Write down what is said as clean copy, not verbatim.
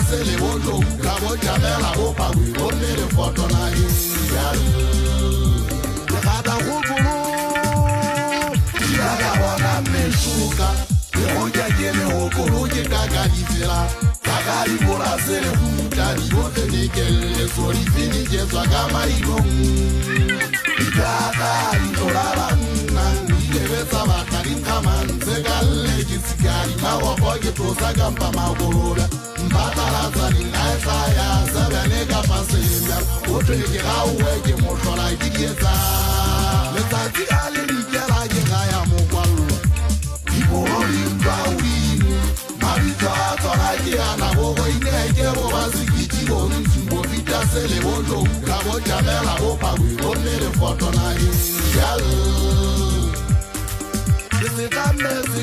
sele bo tlou ka bo tšabela bo pakwe gomme lefoto nageng ke gata gokolo ya ka bona mešoka ke goja ke legokolo ke kaka ditsela kaka dibolase le gutla dibofenekeleso difeneketswa ka mailong dikaka ditlola banna dilebetsa batla dinkgamantse ka lle ke tshikadi magopo ke tlosa kampa makolobe mpatlalatsa dinaetla ya sebene kapa sebja o thwe ke gaowe ke mohlola ke dietsa letsatsi a le dikela ke ga ya mokwallo dibolo di utlwa godimo mabitso a tsona ke ana bo boineke bo ba sekiti bontsi bo fita sele bo tlou ka bo tšabela bo pakwe gomme lefoto nageng jal ke setlamme se